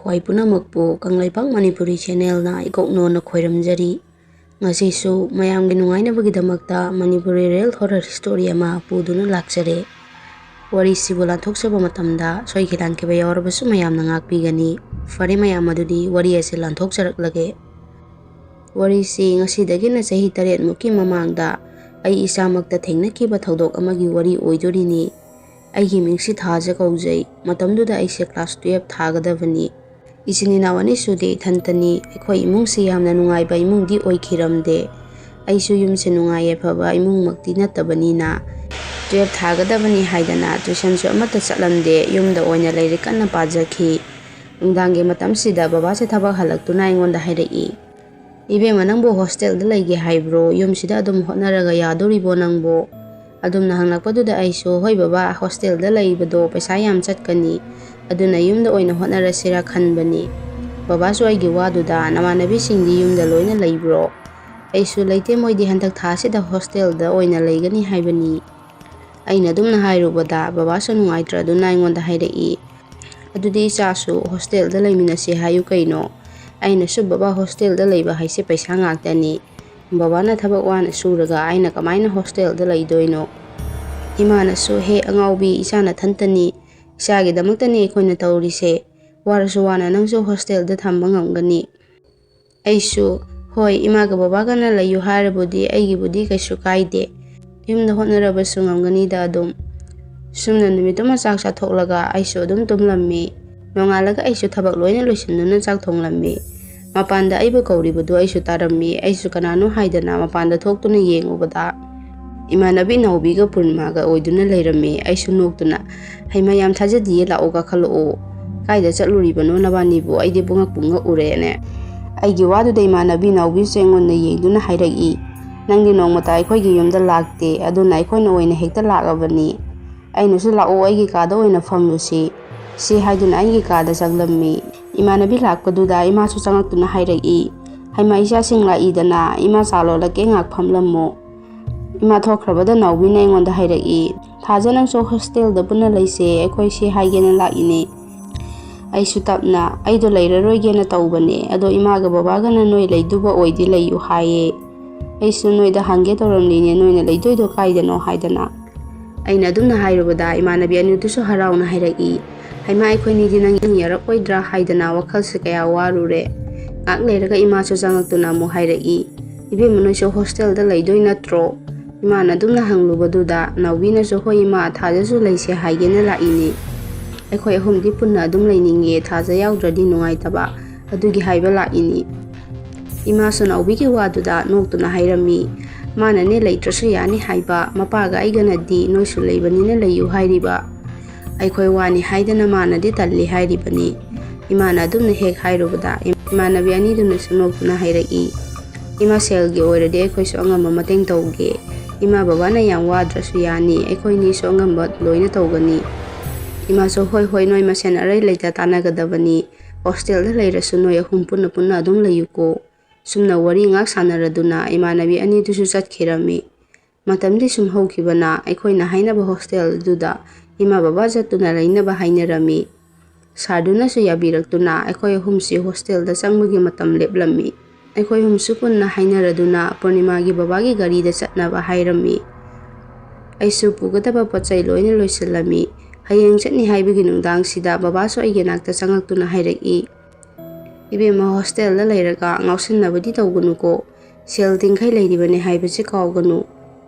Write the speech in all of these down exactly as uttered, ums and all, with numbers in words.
ꯍꯣꯏ, ꯄꯨꯝꯅꯃꯛꯄꯨ ꯀꯪꯂꯩꯄꯥꯛ ꯃꯅꯤꯄꯨꯔꯤ ꯆꯦꯅꯦꯜꯅ ꯏꯀꯣꯛꯅꯣꯅ ꯈꯣꯏꯔꯝꯖꯔꯤ꯫ ꯉꯁꯤꯁꯨ ꯃꯌꯥꯝꯒꯤ ꯅꯨꯡꯉꯥꯏꯅꯕꯒꯤꯗꯃꯛꯇ ꯃꯅꯤꯄꯨꯔꯤ ꯔꯤꯌꯦꯜ ꯍꯣꯔꯔ ꯁ꯭ꯇꯣꯔꯤ ꯑꯃ ꯄꯨꯗꯨꯅ ꯂꯥꯛꯆꯔꯦ꯫ ꯋꯥꯔꯤꯁꯤꯕꯨ ꯂꯥꯟꯊꯣꯛꯆꯕ ꯃꯇꯝꯗ ꯁꯣꯏꯈꯤ ꯂꯥꯟꯈꯤꯕ ꯌꯥꯎꯔꯕꯁꯨ ꯃꯌꯥꯝꯅ ꯉꯥꯛꯄꯤꯒꯅꯤ꯫ ꯐꯔꯦ ꯃꯌꯥꯝ, ꯑꯗꯨꯗꯤ ꯋꯥꯔꯤ ꯑꯁꯤ ꯂꯥꯟꯊꯣꯛꯆꯔꯛꯂꯒꯦ꯫ ꯋꯥꯔꯤꯁꯤ ꯉꯁꯤꯗꯒꯤꯅ ꯆꯍꯤ ꯇꯔꯦꯠꯃꯨꯛꯀꯤ ꯃꯃꯥꯡꯗ ꯑꯩ ꯏꯁꯥꯃꯛꯇ ꯊꯦꯡꯅꯈꯤꯕ ꯊꯧꯗꯣꯛ ꯑꯃꯒꯤ ꯋꯥꯔꯤ ꯑꯣꯏꯗꯣꯔꯤꯅꯤ꯫ ꯑꯩꯒꯤ ꯃꯤꯡꯁꯤ ꯊꯥꯖ ꯀꯧꯖꯩ꯫ ꯃꯇꯝꯗꯨꯗ ꯑꯩꯁꯦ ꯀ꯭ꯂꯥꯁ ꯇꯨꯌꯦꯜꯞ ꯊꯥꯒꯗꯕꯅꯤ꯫ ꯏꯆꯤꯟ ꯏꯅꯥꯎ ꯑꯅꯤ ꯁꯨꯗꯦ, ꯏꯊꯟꯇꯅꯤ꯫ ꯑꯩꯈꯣꯏ ꯏꯃꯨꯡꯁꯤ ꯌꯥꯝꯅ ꯅꯨꯡꯉꯥꯏꯕ ꯏꯃꯨꯡꯗꯤ ꯑꯣꯏꯈꯤꯔꯝꯗꯦ꯫ ꯑꯩꯁꯨ ꯌꯨꯝꯁꯦ ꯅꯨꯡꯉꯥꯏ ꯌꯥꯏꯐꯕ ꯏꯃꯨꯡꯃꯛꯇꯤ ꯅꯠꯇꯕꯅꯤꯅ, ꯇꯨꯌꯦꯜꯞ ꯊꯥꯒꯗꯕꯅꯤ ꯍꯥꯏꯗꯅ ꯇ꯭ꯌꯨꯁꯟꯁꯨ ꯑꯃꯠꯇ ꯆꯠꯂꯝꯗꯦ꯫ ꯌꯨꯝꯗ ꯑꯣꯏꯅ ꯂꯥꯏꯔꯤꯛ ꯀꯟꯅ ꯄꯥꯖꯈꯤ꯫ ꯅꯨꯡꯗꯥꯡꯒꯤ ꯃꯇꯝꯁꯤꯗ ꯕꯕꯥꯁꯦ ꯊꯕꯛ ꯍꯜꯂꯛꯇꯨꯅ ꯑꯩꯉꯣꯟꯗ ꯍꯥꯏꯔꯛꯏ, "ꯏꯕꯦꯝꯃ, ꯅꯪꯕꯨ ꯍꯣꯁꯇꯦꯜꯗ ꯂꯩꯒꯦ ꯍꯥꯏꯕ꯭ꯔꯣ? ꯌꯨꯝꯁꯤꯗ ꯑꯗꯨꯝ ꯍꯣꯠꯅꯔꯒ ꯌꯥꯗꯣꯔꯤꯕꯣ ꯅꯪꯕꯨ?" ꯑꯗꯨꯝꯅ ꯍꯪꯂꯛꯄꯗꯨꯗ ꯑꯩꯁꯨ, "ꯍꯣꯏ ꯕꯕꯥ, ꯍꯣꯁꯇꯦꯜꯗ ꯂꯩꯕꯗꯣ ꯄꯩꯁꯥ ꯌꯥꯝ ꯆꯠꯀꯅꯤ, ꯑꯗꯨꯅ ꯌꯨꯝꯗ ꯑꯣꯏꯅ ꯍꯣꯠꯅꯔꯁꯤꯔꯥ ꯈꯟꯕꯅꯤ꯫" ꯕꯕꯥꯁꯨ ꯑꯩꯒꯤ ꯋꯥꯗꯨꯗ, "ꯅꯃꯥꯟꯅꯕꯤꯁꯤꯡꯗꯤ ꯌꯨꯝꯗ ꯂꯣꯏꯅ ꯂꯩꯕ꯭ꯔꯣ?" ꯑꯩꯁꯨ, "ꯂꯩꯇꯦ, ꯃꯣꯏꯗꯤ ꯍꯟꯗꯛ ꯊꯥꯁꯤꯗ ꯍꯣꯁꯇꯦꯜꯗ ꯑꯣꯏꯅ ꯂꯩꯒꯅꯤ ꯍꯥꯏꯕꯅꯤ꯫" ꯑꯩꯅ ꯑꯗꯨꯝꯅ ꯍꯥꯏꯔꯨꯕꯗ ꯕꯕꯥꯁꯨ ꯅꯨꯡꯉꯥꯏꯇ꯭ꯔꯗꯨꯅ ꯑꯩꯉꯣꯟꯗ ꯍꯥꯏꯔꯛꯏ, "ꯑꯗꯨꯗꯤ ꯏꯆꯥꯁꯨ ꯍꯣꯁꯇꯦꯜꯗ ꯂꯩꯃꯤꯟꯅꯁꯦ ꯍꯥꯏꯌꯨ ꯀꯩꯅꯣ?" ꯑꯩꯅꯁꯨ, "ꯕꯕꯥ, ꯍꯣꯁꯇꯦꯜꯗ ꯂꯩꯕ ꯍꯥꯏꯁꯦ ꯄꯩꯁꯥ ꯉꯥꯛꯇꯅꯤ꯫ ꯕꯕꯥꯅ ꯊꯕꯛ ꯋꯥꯅ ꯁꯨꯔꯒ ꯑꯩꯅ ꯀꯃꯥꯏꯅ ꯍꯣꯁꯇꯦꯜꯗ ꯂꯩꯗꯣꯏꯅꯣ?" ꯏꯃꯥꯅꯁꯨ, "ꯍꯦ ꯑꯉꯥꯎꯕꯤ, ꯏꯆꯥ ꯅꯊꯟꯇꯅꯤ, ꯏꯆꯥꯒꯤꯗꯃꯛꯇꯅꯤ ꯑꯩꯈꯣꯏꯅ ꯇꯧꯔꯤꯁꯦ꯫ ꯋꯥꯔꯁꯨ ꯋꯥꯅ ꯅꯪꯁꯨ ꯍꯣꯁꯇꯦꯜꯗ ꯊꯝꯕ ꯉꯝꯒꯅꯤ꯫" ꯑꯩꯁꯨ, "ꯍꯣꯏ, ꯏꯃꯥꯒ ꯕꯕꯥꯒꯅ ꯂꯩꯌꯨ ꯍꯥꯏꯔꯕꯨꯗꯤ ꯑꯩꯒꯤꯕꯨꯗꯤ ꯀꯩꯁꯨ ꯀꯥꯏꯗꯦ꯫ ꯌꯨꯝꯗ ꯍꯣꯠꯅꯔꯕꯁꯨ ꯉꯝꯒꯅꯤꯗ ꯑꯗꯨꯝ꯫" ꯁꯨꯝꯅ ꯅꯨꯃꯤꯠꯇꯨꯃ ꯆꯥꯛ ꯆꯥꯊꯣꯛꯂꯒ ꯑꯩꯁꯨ ꯑꯗꯨꯝ ꯇꯨꯝꯂꯝꯃꯤ꯫ ꯅꯣꯡꯉꯥꯜꯂꯒ ꯑꯩꯁꯨ ꯊꯕꯛ ꯂꯣꯏꯅ ꯂꯣꯏꯁꯤꯟꯗꯨꯅ ꯆꯥꯛ ꯊꯣꯡꯂꯝꯃꯤ꯫ ꯃꯄꯥꯟꯗ ꯑꯩꯕꯨ ꯀꯧꯔꯤꯕꯗꯨ ꯑꯩꯁꯨ ꯇꯥꯔꯝꯃꯤ꯫ ꯑꯩꯁꯨ ꯀꯅꯥꯅꯣ ꯍꯥꯏꯗꯅ ꯃꯄꯥꯟꯗ ꯊꯣꯛꯇꯨꯅ ꯌꯦꯡꯉꯨꯕꯗ ꯏꯃꯥꯟꯅꯕꯤ ꯅꯥꯎꯕꯤꯒ ꯄꯨꯔꯅꯤꯃꯥꯒ ꯑꯣꯏꯗꯨꯅ ꯂꯩꯔꯝꯃꯤ꯫ ꯑꯩꯁꯨ ꯅꯣꯛꯇꯨꯅ, "ꯍꯩꯃꯥ, ꯌꯥꯝ ꯊꯥꯖꯗꯤꯌꯦ, ꯂꯥꯛꯑꯣ ꯀꯥꯈꯠꯂꯛꯑꯣ꯫ ꯀꯥꯏꯗ ꯆꯠꯂꯨꯔꯤꯕꯅꯣ ꯅꯕꯥꯅꯤꯕꯨ? ꯑꯩꯗꯤ ꯄꯨꯡꯉꯛ ꯄꯨꯡꯉꯛꯎꯔꯦꯅꯦ꯫" ꯑꯩꯒꯤ ꯋꯥꯗꯨꯗ ꯏꯃꯥꯟꯅꯕꯤ ꯅꯥꯎꯕꯤꯁꯨ ꯑꯩꯉꯣꯟꯗ ꯌꯦꯡꯗꯨꯅ ꯍꯥꯏꯔꯛꯏ, "ꯅꯪꯗꯤ ꯅꯣꯡꯃꯇ ꯑꯩꯈꯣꯏꯒꯤ ꯌꯨꯝꯗ ꯂꯥꯛꯇꯦ, ꯑꯗꯨꯅ ꯑꯩꯈꯣꯏꯅ ꯑꯣꯏꯅ ꯍꯦꯛꯇ ꯂꯥꯛꯂꯕꯅꯤ꯫" ꯑꯩꯅꯁꯨ, "ꯂꯥꯛꯑꯣ, ꯑꯩꯒꯤ ꯀꯥꯗ ꯑꯣꯏꯅ ꯐꯝꯂꯨꯁꯤ," ꯁꯤ ꯍꯥꯏꯗꯨꯅ ꯑꯩꯒꯤ ꯀꯥꯗ ꯆꯪꯂꯝꯃꯤ꯫ ꯏꯃꯥꯟꯅꯕꯤ ꯂꯥꯛꯄꯗꯨꯗ ꯏꯃꯥꯁꯨ ꯆꯪꯉꯛꯇꯨꯅ ꯍꯥꯏꯔꯛꯏ, "ꯍꯩꯃꯥ, ꯏꯆꯥꯁꯤꯡ ꯂꯥꯛꯏꯗꯅ, ꯏꯃꯥ ꯆꯥ ꯂꯣꯜꯂꯛꯀꯦ, ꯉꯥꯏꯍꯥꯛ ꯐꯝꯂꯝꯃꯣ꯫" ꯏꯃꯥ ꯊꯣꯛꯈ꯭ꯔꯕꯗ ꯅꯥꯎꯕꯤꯅ ꯑꯩꯉꯣꯟꯗ ꯍꯥꯏꯔꯛꯏ, "ꯊꯥꯖ, ꯅꯪꯁꯨ ꯍꯣꯁꯇꯦꯜꯗ ꯄꯨꯟꯅ ꯂꯩꯁꯦ, ꯑꯩꯈꯣꯏ ꯁꯤ ꯍꯥꯏꯒꯦꯅ ꯂꯥꯛꯏꯅꯦ꯫" ꯑꯩꯁꯨ ꯇꯞꯅ, "ꯑꯩꯗꯣ ꯂꯩꯔꯔꯣꯏꯒꯦꯅ ꯇꯧꯕꯅꯦ, ꯑꯗꯣ ꯏꯃꯥꯒ ꯕꯕꯥꯒꯅ ꯅꯣꯏ ꯂꯩꯗꯨꯕ ꯑꯣꯏꯗꯤ ꯂꯩꯌꯨ ꯍꯥꯏꯌꯦ꯫ ꯑꯩꯁꯨ ꯅꯣꯏꯗ ꯍꯪꯒꯦ ꯇꯧꯔꯝꯂꯤꯅꯦ, ꯅꯣꯏꯅ ꯂꯩꯗꯣꯏꯗꯣ ꯀꯥꯏꯗꯅꯣ?" ꯍꯥꯏꯗꯅ꯫ ꯑꯩꯅ ꯑꯗꯨꯝꯅ ꯍꯥꯏꯔꯨꯕꯗ ꯏꯃꯥꯟꯅꯕꯤ ꯑꯅꯤꯗꯨꯁꯨ ꯍꯔꯥꯎꯅ ꯍꯥꯏꯔꯛꯏ, "ꯍꯩꯃꯥ, ꯑꯩꯈꯣꯏꯅꯤꯗꯤ ꯅꯪ ꯌꯥꯔꯛꯑꯣꯏꯗ꯭ꯔꯥ ꯍꯥꯏꯗꯅ ꯋꯥꯈꯜꯁꯦ ꯀꯌꯥ ꯋꯥꯔꯨꯔꯦ꯫" ꯉꯥꯏꯍꯥꯛ ꯂꯩꯔꯒ ꯏꯃꯥꯁꯨ ꯆꯪꯉꯛꯇꯨꯅ ꯑꯃꯨꯛ ꯍꯥꯏꯔꯛꯏ, "ꯏꯕꯦꯝꯃ, ꯅꯣꯏꯁꯨ ꯍꯣꯁꯇꯦꯜꯗ ꯂꯩꯗꯣꯏ ꯅꯠꯇ꯭ꯔꯣ?" ꯏꯃꯥꯅ ꯑꯗꯨꯝꯅ ꯍꯪꯂꯨꯕꯗꯨꯗ ꯅꯥꯎꯕꯤꯅꯁꯨ, "ꯍꯣꯏ ꯏꯃꯥ, ꯊꯥꯖꯁꯨ ꯂꯩꯁꯦ ꯍꯥꯏꯒꯦꯅ ꯂꯥꯛꯏꯅꯤ꯫ ꯑꯩꯈꯣꯏ ꯑꯍꯨꯝꯗꯤ ꯄꯨꯟꯅ ꯑꯗꯨꯝ ꯂꯩꯅꯤꯡꯉꯦ, ꯊꯥꯖ ꯌꯥꯎꯗ꯭ꯔꯗꯤ ꯅꯨꯡꯉꯥꯏꯇꯕ, ꯑꯗꯨꯒꯤ ꯍꯥꯏꯕ ꯂꯥꯛꯏꯅꯤ꯫" ꯏꯃꯥꯁꯨ ꯅꯥꯎꯕꯤꯒꯤ ꯋꯥꯗꯨꯗ ꯅꯣꯛꯇꯨꯅ ꯍꯥꯏꯔꯝꯃꯤ, "ꯃꯥꯅꯅꯦ ꯂꯩꯇ꯭ꯔꯁꯨ ꯌꯥꯅꯤ ꯍꯥꯏꯕ, ꯃꯄꯥꯒ ꯑꯩꯒꯅꯗꯤ ꯅꯣꯏꯁꯨ ꯂꯩꯕꯅꯤꯅ ꯂꯩꯌꯨ ꯍꯥꯏꯔꯤꯕ꯫ ꯑꯩꯈꯣꯏ ꯋꯥꯅꯤ ꯍꯥꯏꯗꯅ ꯃꯥꯅꯗꯤ ꯇꯜꯂꯤ ꯍꯥꯏꯔꯤꯕꯅꯤ꯫" ꯏꯃꯥꯅ ꯑꯗꯨꯝꯅ ꯍꯦꯛ ꯍꯥꯏꯔꯨꯕꯗ ꯏꯃꯥꯟꯅꯕꯤ ꯑꯅꯤꯗꯨꯅꯁꯨ ꯅꯣꯛꯇꯨꯅ ꯍꯥꯏꯔꯛꯏ, "ꯏꯃꯥ, ꯁꯦꯜꯒꯤ ꯑꯣꯏꯔꯗꯤ ꯑꯩꯈꯣꯏꯁꯨ ꯑꯉꯝꯕ ꯃꯇꯦꯡ ꯇꯧꯒꯦ꯫ ꯏꯃꯥ ꯕꯕꯥꯅ ꯌꯥꯝ ꯋꯥꯗ꯭ꯔꯁꯨ ꯌꯥꯅꯤ, ꯑꯩꯈꯣꯏꯅꯤꯁꯨ ꯑꯉꯝꯕ ꯂꯣꯏꯅ ꯇꯧꯒꯅꯤ꯫" ꯏꯃꯥꯁꯨ, "ꯍꯣꯏ, ꯍꯣꯏ, ꯅꯣꯏ ꯃꯁꯦꯟ ꯑꯔꯩ ꯂꯩꯇ ꯇꯥꯟꯅꯒꯗꯕꯅꯤ꯫ ꯍꯣꯁꯇꯦꯜꯗ ꯂꯩꯔꯁꯨ ꯅꯣꯏ ꯑꯍꯨꯝ ꯄꯨꯟꯅ ꯄꯨꯟꯅ ꯑꯗꯨꯝ ꯂꯩꯌꯨꯀꯣ꯫" ꯁꯨꯝꯅ ꯋꯥꯔꯤ ꯉꯥꯛ ꯁꯥꯟꯅꯔꯗꯨꯅ ꯏꯃꯥꯟꯅꯕꯤ ꯑꯅꯤꯗꯨꯁꯨ ꯆꯠꯈꯤꯔꯝꯃꯤ꯫ ꯃꯇꯝꯗꯤ ꯁꯨꯝ ꯍꯧꯈꯤꯕꯅ ꯑꯩꯈꯣꯏꯅ ꯍꯥꯏꯅꯕ ꯍꯣꯁꯇꯦꯜ ꯑꯗꯨꯗ ꯏꯃꯥ ꯕꯕꯥ ꯆꯠꯇꯨꯅ ꯂꯩꯅꯕ ꯍꯥꯏꯅꯔꯝꯃꯤ꯫ ꯁꯥꯔꯗꯨꯅꯁꯨ ꯌꯥꯕꯤꯔꯛꯇꯨꯅ ꯑꯩꯈꯣꯏ ꯑꯍꯨꯝꯁꯤ ꯍꯣꯁꯇꯦꯜꯗ ꯆꯪꯕꯒꯤ ꯃꯇꯝ ꯂꯦꯞꯂꯝꯃꯤ꯫ ꯑꯩꯈꯣꯏ ꯑꯍꯨꯝꯁꯨ ꯄꯨꯟꯅ ꯍꯥꯏꯅꯔꯗꯨꯅ ꯄꯨꯔꯅꯤꯃꯥꯒꯤ ꯕꯕꯥꯒꯤ ꯒꯥꯔꯤꯗ ꯆꯠꯅꯕ ꯍꯥꯏꯔꯝꯃꯤ꯫ ꯑꯩꯁꯨ ꯄꯨꯒꯗꯕ ꯄꯣꯠ ꯆꯩ ꯂꯣꯏꯅ ꯂꯣꯏꯁꯤꯜꯂꯝꯃꯤ꯫ ꯍꯌꯦꯡ ꯆꯠꯅꯤ ꯍꯥꯏꯕꯒꯤ ꯅꯨꯡꯗꯥꯡꯁꯤꯗ ꯕꯕꯥꯁꯨ ꯑꯩꯒꯤ ꯅꯥꯛꯇ ꯆꯪꯉꯛꯇꯨꯅ ꯍꯥꯏꯔꯛꯏ, "ꯏꯕꯦꯝꯃ, ꯍꯣꯁꯇꯦꯜꯗ ꯂꯩꯔꯒ ꯉꯥꯎꯁꯤꯟꯅꯕꯗꯤ ꯇꯧꯒꯅꯨꯀꯣ꯫ ꯁꯦꯜ ꯇꯤꯡꯈꯩ ꯂꯩꯔꯤꯕꯅꯦ ꯍꯥꯏꯕꯁꯤ ꯀꯥꯎꯒꯅꯨ꯫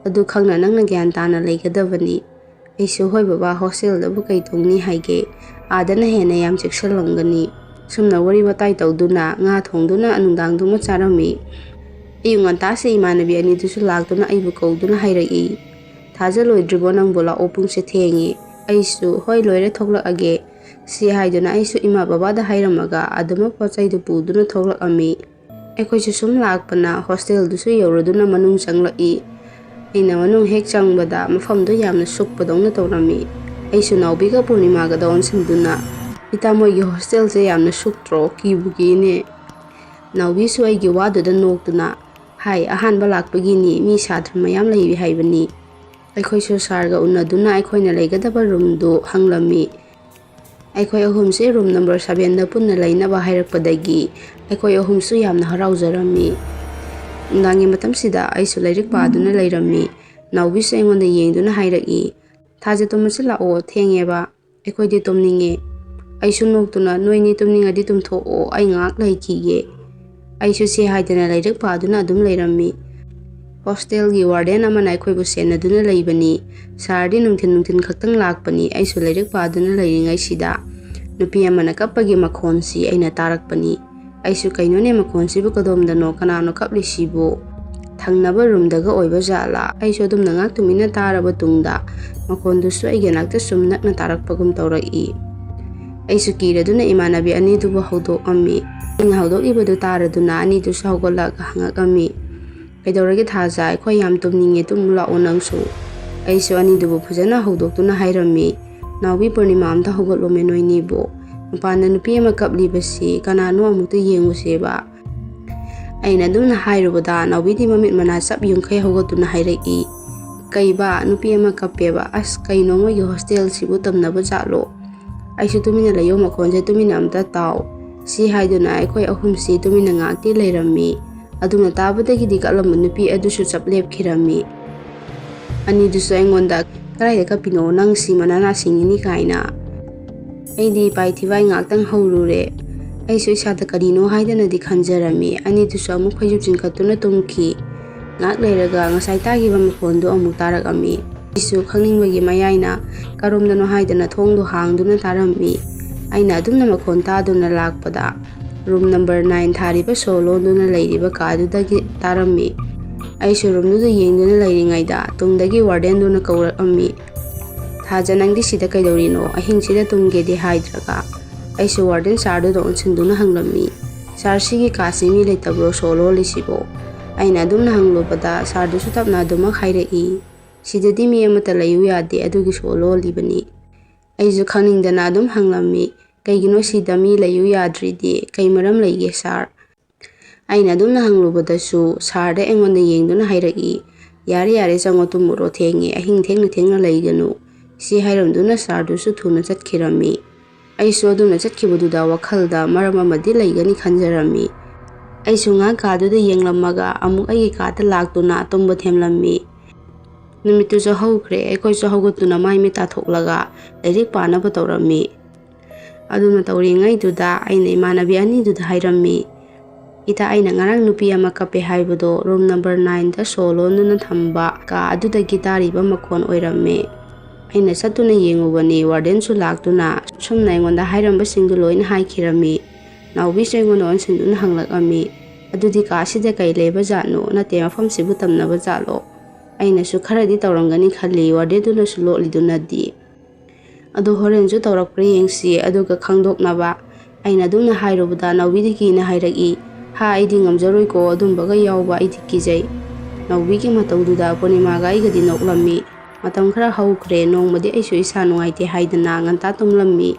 ꯑꯗꯨ ꯈꯪꯅ ꯅꯪꯅ ꯒ꯭ꯌꯥꯟ ꯇꯥꯅ ꯂꯩꯒꯗꯕꯅꯤ꯫" ꯑꯩꯁꯨ, "ꯍꯣꯏ ꯕꯕꯥ, ꯍꯣꯁꯇꯦꯜꯗꯕꯨ ꯀꯩ ꯇꯧꯅꯤ ꯍꯥꯏꯒꯦ? ꯑꯥꯗꯅ ꯍꯦꯟꯅ ꯌꯥꯝ ꯆꯦꯛꯁꯤꯜꯂꯝꯒꯅꯤ꯫" ꯁꯨꯝꯅ ꯋꯥꯔꯤ ꯋꯥꯇꯥꯏ ꯇꯧꯗꯨꯅ ꯉꯥ ꯊꯣꯡꯗꯨꯅ ꯅꯨꯡꯗꯥꯡꯗꯨꯃ ꯆꯥꯔꯝꯃꯤ꯫ ꯑꯌꯨꯛ ꯉꯟꯇꯥꯁꯦ ꯏꯃꯥꯟꯅꯕꯤ ꯑꯅꯤꯗꯨꯁꯨ ꯂꯥꯛꯇꯨꯅ ꯑꯩꯕꯨ ꯀꯧꯗꯨꯅ ꯍꯥꯏꯔꯛꯏ, "ꯊꯥꯖ, ꯂꯣꯏꯗ꯭ꯔꯤꯕꯣ ꯅꯪꯕꯨ? ꯂꯥꯛꯑꯣ, ꯄꯨꯡꯁꯦ ꯊꯦꯡꯉꯦ꯫" ꯑꯩꯁꯨ, "ꯍꯣꯏ, ꯂꯣꯏꯔꯦ, ꯊꯣꯛꯂꯛꯑꯒꯦ꯫" ꯁꯤ ꯍꯥꯏꯗꯨꯅ ꯑꯩꯁꯨ ꯏꯃꯥ ꯕꯕꯥꯗ ꯍꯥꯏꯔꯝꯃꯒ ꯑꯗꯨꯃꯛ ꯄꯣꯠ ꯆꯩꯗꯨ ꯄꯨꯗꯨꯅ ꯊꯣꯛꯂꯛꯑꯝꯃꯤ꯫ ꯑꯩꯈꯣꯏꯁꯨ ꯁꯨꯝ ꯂꯥꯛꯄꯅ ꯍꯣꯁꯇꯦꯜꯗꯨꯁꯨ ꯌꯧꯔꯗꯨꯅ ꯃꯅꯨꯡ ꯆꯪꯂꯛꯏ꯫ ꯑꯩꯅ ꯃꯅꯨꯡ ꯍꯦꯛ ꯆꯪꯕꯗ ꯃꯐꯝꯗꯨ ꯌꯥꯝꯅ ꯁꯨꯛꯄꯗꯧꯅ ꯇꯧꯔꯝꯃꯤ꯫ ꯑꯩꯁꯨ ꯅꯥꯎꯕꯤꯒ ꯄꯨꯔꯅꯤꯃꯥꯒꯗ ꯑꯣꯟꯁꯤꯟꯗꯨꯅ, "ꯏꯇꯥ, ꯃꯣꯏꯒꯤ ꯍꯣꯁꯇꯦꯜꯁꯦ ꯌꯥꯝꯅ ꯁꯨꯛꯇ꯭ꯔꯣ? ꯀꯤꯕꯨ ꯀꯤꯅꯦ꯫" ꯅꯥꯎꯕꯤꯁꯨ ꯑꯩꯒꯤ ꯋꯥꯗꯨꯗ ꯅꯣꯛꯇꯨꯅ, "ꯍꯥꯏ, ꯑꯍꯥꯟꯕ ꯂꯥꯛꯄꯒꯤꯅꯤ, ꯃꯤ ꯁꯥꯇ꯭ꯔ ꯃꯌꯥꯝ ꯂꯩꯔꯤ ꯍꯥꯏꯕꯅꯤ꯫" ꯑꯩꯈꯣꯏꯁꯨ ꯁꯥꯔꯒ ꯎꯅꯗꯨꯅ ꯑꯩꯈꯣꯏꯅ ꯂꯩꯒꯗꯕ ꯔꯨꯝꯗꯨ ꯍꯪꯂꯝꯃꯤ꯫ ꯑꯩꯈꯣꯏ ꯑꯍꯨꯝꯁꯦ ꯔꯨꯝ ꯅꯝꯕꯔ ꯁꯕꯦꯟꯗ ꯄꯨꯟꯅ ꯂꯩꯅꯕ ꯍꯥꯏꯔꯛꯄꯗꯒꯤ ꯑꯩꯈꯣꯏ ꯑꯍꯨꯝꯁꯨ ꯌꯥꯝꯅ ꯍꯔꯥꯎꯖꯔꯝꯃꯤ꯫ ꯅꯨꯡꯗꯥꯡꯒꯤ ꯃꯇꯝꯁꯤꯗ ꯑꯩꯁꯨ ꯂꯥꯏꯔꯤꯛ ꯄꯥꯗꯨꯅ ꯂꯩꯔꯝꯃꯤ꯫ ꯅꯥꯎꯕꯤꯁꯨ ꯑꯩꯉꯣꯟꯗ ꯌꯦꯡꯗꯨꯅ ꯍꯥꯏꯔꯛꯏ, "ꯊꯥꯖ, ꯇꯨꯝꯃꯁꯤ ꯂꯥꯛꯑꯣ, ꯊꯦꯡꯉꯦꯕ꯫ ꯑꯩꯈꯣꯏꯗꯤ ꯇꯨꯝꯅꯤꯡꯉꯦ꯫" ꯑꯩꯁꯨ ꯅꯣꯛꯇꯨꯅ, "ꯅꯣꯏꯅꯤ ꯇꯨꯝꯅꯤꯡꯉꯗꯤ ꯇꯨꯝꯊꯣꯛꯑꯣ, ꯑꯩ ꯉꯥꯏꯍꯥꯛ ꯂꯩꯈꯤꯒꯦ꯫" ꯑꯩꯁꯨ ꯁꯤ ꯍꯥꯏꯗꯅ ꯂꯥꯏꯔꯤꯛ ꯄꯥꯗꯨꯅ ꯑꯗꯨꯝ ꯂꯩꯔꯝꯃꯤ꯫ ꯍꯣꯁꯇꯦꯜꯒꯤ ꯋꯥꯔꯗꯦꯟ ꯑꯃꯅ ꯑꯩꯈꯣꯏꯕꯨ ꯁꯦꯟꯅꯗꯨꯅ ꯂꯩꯕꯅꯤ꯫ ꯁꯥꯔꯗꯤ ꯅꯨꯡꯊꯤꯟ ꯅꯨꯡꯊꯤꯟ ꯈꯛꯇꯪ ꯂꯥꯛꯄꯅꯤ꯫ ꯑꯩꯁꯨ ꯂꯥꯏꯔꯤꯛ ꯄꯥꯗꯨꯅ ꯂꯩꯔꯤꯉꯩꯁꯤꯗ ꯅꯨꯄꯤ ꯑꯃꯅ ꯀꯞꯄꯒꯤ ꯃꯈꯣꯟꯁꯤ ꯑꯩꯅ ꯇꯥꯔꯛꯄꯅꯤ꯫ ꯑꯩꯁꯨ, "ꯀꯩꯅꯣꯅꯦ ꯃꯈꯣꯟꯁꯤꯕꯨ ꯀꯗꯣꯝꯗꯅꯣ? ꯀꯅꯥꯅꯣ ꯀꯞꯂꯤꯁꯤꯕꯨ? ꯊꯪꯅꯕ ꯔꯨꯝꯗꯒ ꯑꯣꯏꯕ ꯖꯥꯠꯂꯥ?" ꯑꯩꯁꯨ ꯑꯗꯨꯝꯅ ꯉꯥꯏꯍꯥꯛ ꯇꯨꯃꯤꯟꯅ ꯇꯥꯔꯕ ꯇꯨꯡꯗ ꯃꯈꯣꯟꯗꯨꯁꯨ ꯑꯩꯒꯤ ꯅꯥꯛꯇ ꯁꯨꯝ ꯅꯛꯅ ꯇꯥꯔꯛꯄꯒꯨꯝ ꯇꯧꯔꯛꯏ꯫ ꯑꯩꯁꯨ ꯀꯤꯔꯗꯨꯅ ꯏꯃꯥꯟꯅꯕꯤ ꯑꯅꯤꯗꯨꯕꯨ ꯍꯧꯗꯣꯛꯑꯝꯃꯤ꯫ ꯑꯩꯅ ꯍꯧꯗꯣꯛꯂꯤꯕꯗꯨ ꯇꯥꯔꯗꯨꯅ ꯑꯅꯤꯗꯨꯁꯨ ꯍꯧꯒꯠꯂꯛꯑꯒ ꯍꯪꯉꯛꯑꯝꯃꯤ, "ꯀꯩꯗꯧꯔꯒꯦ ꯊꯥꯖ? ꯑꯩꯈꯣꯏ ꯌꯥꯝ ꯇꯨꯝꯅꯤꯡꯉꯦ, ꯇꯨꯝꯃꯨ ꯂꯥꯛꯑꯣ ꯅꯪꯁꯨ꯫" ꯑꯩꯁꯨ ꯑꯅꯤꯗꯨꯕꯨ ꯐꯖꯅ ꯍꯧꯗꯣꯛꯇꯨꯅ ꯍꯥꯏꯔꯝꯃꯤ, "ꯅꯥꯎꯕꯤ, ꯄꯨꯔꯅꯤꯃꯥ, ꯑꯝꯇ ꯍꯧꯒꯠꯂꯣꯃꯦ ꯅꯣꯏꯅꯤꯕꯨ꯫ ꯃꯄꯥꯟꯗ ꯅꯨꯄꯤ ꯑꯃ ꯀꯞꯂꯤꯕꯁꯤ ꯀꯅꯥꯅꯣ, ꯑꯃꯨꯛꯇ ꯌꯦꯡꯉꯨꯁꯦꯕ꯫" ꯑꯩꯅ ꯑꯗꯨꯝꯅ ꯍꯥꯏꯔꯨꯕꯗ ꯅꯥꯎꯕꯤꯗꯤ ꯃꯃꯤꯠ ꯃꯅꯥ ꯆꯞ ꯌꯨꯡꯈꯩ ꯍꯧꯒꯠꯇꯨꯅ ꯍꯥꯏꯔꯛꯏ, "ꯀꯩꯕ, ꯅꯨꯄꯤ ꯑꯃ ꯀꯞꯄꯦꯕ꯫ ꯑꯁ, ꯀꯩꯅꯣ ꯃꯣꯏꯒꯤ ꯍꯣꯁꯇꯦꯜꯁꯤꯕꯨ ꯇꯝꯅꯕ ꯖꯥꯠꯂꯣ?" ꯑꯩꯁꯨ, "ꯇꯨꯃꯤꯟꯅ ꯂꯩꯌꯣ, ꯃꯈꯣꯟꯁꯦ ꯇꯨꯃꯤꯟꯅ ꯑꯝꯇ ꯇꯥꯎ꯫" ꯁꯤ ꯍꯥꯏꯗꯨꯅ ꯑꯩꯈꯣꯏ ꯑꯍꯨꯝꯁꯤ ꯇꯨꯃꯤꯟꯅ ꯉꯥꯏꯍꯥꯛꯇꯤ ꯂꯩꯔꯝꯃꯤ꯫ ꯑꯗꯨꯝꯅ ꯇꯥꯕꯗꯒꯤꯗꯤ ꯀꯞꯂꯝꯕ ꯅꯨꯄꯤ ꯑꯗꯨꯁꯨ ꯆꯞ ꯂꯦꯞꯈꯤꯔꯝꯃꯤ꯫ ꯑꯅꯤꯗꯨꯁꯨ ꯑꯩꯉꯣꯟꯗ, "ꯀꯗꯥꯏꯗ ꯀꯞꯄꯤꯅꯣ? ꯅꯪ ꯁꯤ ꯃꯅꯥ ꯅꯥꯁꯤꯡꯅꯤꯅꯤ" ꯀꯥꯏꯅ꯫ ꯑꯩꯗꯤ ꯏꯄꯥꯏ ꯊꯤꯕꯥꯏ ꯉꯥꯛꯇꯪ ꯍꯧꯔꯨꯔꯦ꯫ ꯑꯩꯁꯨ ꯏꯁꯥꯗ ꯀꯔꯤꯅꯣ ꯍꯥꯏꯗꯅꯗꯤ ꯈꯟꯖꯔꯝꯃꯤ꯫ ꯑꯅꯤꯗꯨꯁꯨ ꯑꯃꯨꯛ ꯐꯩꯖꯨꯞ ꯆꯤꯡꯈꯠꯇꯨꯅ ꯇꯨꯝꯈꯤ꯫ ꯉꯥꯏꯍꯥꯛ ꯂꯩꯔꯒ ꯉꯁꯥꯏ ꯇꯥꯈꯤꯕ ꯃꯈꯣꯟꯗꯨ ꯑꯃꯨꯛ ꯇꯥꯔꯛꯑꯝꯃꯤ꯫ ꯑꯩꯁꯨ ꯈꯪꯅꯤꯡꯕꯒꯤ ꯃꯌꯥꯏꯅ ꯀꯔꯣꯝꯗꯅꯣ ꯍꯥꯏꯗꯅ ꯊꯣꯡꯗꯨ ꯍꯥꯡꯗꯨꯅ ꯇꯥꯔꯝꯃꯤ꯫ ꯑꯩꯅ ꯑꯗꯨꯝꯅ ꯃꯈꯣꯟ ꯇꯥꯗꯨꯅ ꯂꯥꯛꯄꯗ ꯔꯨꯝ ꯅꯝꯕꯔ ꯅꯥꯏꯟ ꯊꯥꯔꯤꯕ ꯁꯣ ꯂꯣꯟꯗꯨꯅ ꯂꯩꯔꯤꯕ ꯀꯥꯗꯨꯗꯒꯤ ꯇꯥꯔꯝꯃꯤ꯫ ꯑꯩꯁꯨ ꯔꯨꯝꯗꯨꯗ ꯌꯦꯡꯗꯨꯅ ꯂꯩꯔꯤꯉꯩꯗ ꯇꯨꯡꯗꯒꯤ ꯋꯥꯔꯗꯦꯟꯗꯨꯅ ꯀꯧꯔꯛꯑꯝꯃꯤ, "ꯊꯥꯖ, ꯅꯪꯗꯤ ꯁꯤꯗ ꯀꯩꯗꯧꯔꯤꯅꯣ? ꯑꯍꯤꯡꯁꯤꯗ ꯇꯨꯝꯒꯦꯗꯤ ꯍꯥꯏꯗ꯭ꯔꯒ?" ꯑꯩꯁꯨ ꯋꯥꯔꯗꯦꯟ ꯁꯥꯔꯗꯨꯗ ꯑꯣꯟꯁꯤꯟꯗꯨꯅ ꯍꯪꯂꯝꯃꯤ, "ꯁꯥꯔ, ꯁꯤꯒꯤ ꯀꯥꯁꯤ ꯃꯤ ꯂꯩꯇꯕ꯭ꯔꯣ ꯁꯣ ꯂꯣꯜꯂꯤꯁꯤꯕꯣ?" ꯑꯩꯅ ꯑꯗꯨꯝꯅ ꯍꯪꯂꯨꯕꯗ ꯁꯥꯔꯗꯨꯁꯨ ꯇꯞꯅ ꯑꯗꯨꯃꯛ ꯍꯥꯏꯔꯛꯏ, "ꯁꯤꯗꯗꯤ ꯃꯤ ꯑꯃꯠꯇ ꯂꯩꯌꯨ ꯌꯥꯗꯦ, ꯑꯗꯨꯒꯤ ꯁꯣ ꯂꯣꯜꯂꯤꯕꯅꯤ꯫" ꯑꯩꯁꯨ ꯈꯪꯅꯤꯡꯗꯅ ꯑꯗꯨꯝ ꯍꯪꯂꯝꯃꯤ, "ꯀꯩꯒꯤꯅꯣ ꯁꯤꯗ ꯃꯤ ꯂꯩꯌꯨ ꯌꯥꯗ꯭ꯔꯤꯗꯤ? ꯀꯩ ꯃꯔꯝ ꯂꯩꯒꯦ ꯁꯥꯔ?" ꯑꯩꯅ ꯑꯗꯨꯝꯅ ꯍꯪꯂꯨꯕꯗꯁꯨ ꯁꯥꯔꯗ ꯑꯩꯉꯣꯟꯗ ꯌꯦꯡꯗꯨꯅ ꯍꯥꯏꯔꯛꯏ, "ꯌꯥꯔꯦ, ꯌꯥꯔꯦ, ꯆꯪꯉꯣ, ꯇꯨꯝꯃꯨꯔꯣ, ꯊꯦꯡꯉꯦ, ꯑꯍꯤꯡ ꯊꯦꯡꯅ ꯊꯦꯡꯅ ꯂꯩꯒꯅꯨ꯫" ꯁꯤ ꯍꯥꯏꯔꯝꯗꯨꯅ ꯁꯥꯔꯗꯨꯁꯨ ꯊꯨꯅ ꯆꯠꯈꯤꯔꯝꯃꯤ꯫ ꯑꯩꯁꯨ ꯑꯗꯨꯝꯅ ꯆꯠꯈꯤꯕꯗꯨꯗ ꯋꯥꯈꯜꯗ ꯃꯔꯝ ꯑꯃꯗꯤ ꯂꯩꯒꯅꯤ ꯈꯟꯖꯔꯝꯃꯤ꯫ ꯑꯩꯁꯨ ꯉꯥꯏꯍꯥꯛ ꯀꯥꯗꯨꯗ ꯌꯦꯡꯂꯝꯃꯒ ꯑꯃꯨꯛ ꯑꯩꯒꯤ ꯀꯥꯗ ꯂꯥꯛꯇꯨꯅ ꯇꯨꯝꯕ ꯊꯦꯝꯂꯝꯃꯤ꯫ ꯅꯨꯃꯤꯠꯇꯨꯁꯨ ꯍꯧꯈ꯭ꯔꯦ꯫ ꯑꯩꯈꯣꯏꯁꯨ ꯍꯧꯒꯠꯇꯨꯅ ꯃꯥꯏ ꯃꯤꯠ ꯇꯥꯊꯣꯛꯂꯒ ꯂꯥꯏꯔꯤꯛ ꯄꯥꯅꯕ ꯇꯧꯔꯝꯃꯤ꯫ ꯑꯗꯨꯅ ꯇꯧꯔꯤꯉꯩꯗꯨꯗ ꯑꯩꯅ ꯏꯃꯥꯟꯅꯕꯤ ꯑꯅꯤꯗꯨꯗ ꯍꯥꯏꯔꯝꯃꯤ, "ꯏꯇꯥ, ꯑꯩꯅ ꯉꯔꯥꯡ ꯅꯨꯄꯤ ꯑꯃ ꯀꯞꯄꯦ ꯍꯥꯏꯕꯗꯣ ꯔꯨꯝ ꯅꯝꯕꯔ ꯅꯥꯏꯟꯗ ꯁꯣ ꯂꯣꯟꯗꯨꯅ ꯊꯝꯕ ꯀꯥ ꯑꯗꯨꯗꯒꯤ ꯇꯥꯔꯤꯕ ꯃꯈꯣꯟ ꯑꯣꯏꯔꯝꯃꯦ꯫ ꯑꯩꯅ ꯆꯠꯇꯨꯅ ꯌꯦꯡꯉꯨꯕꯅꯤ, ꯋꯥꯔꯗꯦꯟꯁꯨ ꯂꯥꯛꯇꯨꯅ ꯁꯨꯝꯅ ꯑꯩꯉꯣꯟꯗ ꯍꯥꯏꯔꯝꯕꯁꯤꯡꯗꯨ ꯂꯣꯏꯅ ꯍꯥꯏꯈꯤꯔꯝꯃꯤ꯫ ꯅꯥꯎꯕꯤꯁꯨ ꯑꯩꯉꯣꯟꯗ ꯑꯣꯟꯁꯤꯟꯗꯨꯅ ꯍꯪꯂꯛꯑꯝꯃꯤ, 'ꯑꯗꯨꯗꯤ ꯀꯥꯁꯤꯗ ꯀꯩ ꯂꯩꯕ ꯖꯥꯠꯅꯣ? ꯅꯠꯇꯦ, ꯃꯐꯝꯁꯤꯕꯨ ꯇꯝꯅꯕ ꯖꯥꯠꯂꯣ?' ꯑꯩꯅꯁꯨ ꯈꯔꯗꯤ ꯇꯧꯔꯝꯒꯅꯤ ꯈꯜꯂꯤ, ꯋꯥꯔꯗꯦꯟꯗꯨꯅꯁꯨ ꯂꯣꯠꯂꯤꯗꯨꯅꯗꯤ꯫ ꯑꯗꯨ ꯍꯣꯔꯦꯟꯁꯨ ꯇꯧꯔꯛꯄ꯭ꯔꯥ ꯌꯦꯡꯁꯤ, ꯑꯗꯨꯒ ꯈꯪꯗꯣꯛꯅꯕ꯫ ꯑꯩꯅ ꯑꯗꯨꯝꯅ ꯍꯥꯏꯔꯨꯕꯗ ꯅꯥꯎꯕꯤꯗꯤ ꯀꯤꯅ ꯍꯥꯏꯔꯛꯏ, "ꯍꯥ, ꯑꯩꯗꯤ ꯉꯝꯖꯔꯣꯏꯀꯣ, ꯑꯗꯨꯝꯕꯒ ꯌꯥꯎꯕ ꯑꯩꯗꯤ ꯀꯤꯖꯩ"꯫ ꯅꯥꯎꯕꯤꯒꯤ ꯃꯇꯧꯗꯨꯗ ꯄꯨꯔꯅꯤꯃꯥꯒ ꯑꯩꯒꯗꯤ ꯅꯣꯛꯂꯝꯃꯤ꯫ ꯃꯇꯝ ꯈꯔ ꯍꯧꯈ꯭ꯔꯦ, ꯅꯣꯡꯃꯗꯤ ꯑꯩꯁꯨ ꯏꯁꯥ ꯅꯨꯡꯉꯥꯏꯇꯦ ꯍꯥꯏꯗꯅ ꯉꯟꯇꯥ ꯇꯨꯝꯂꯝꯃꯤ꯫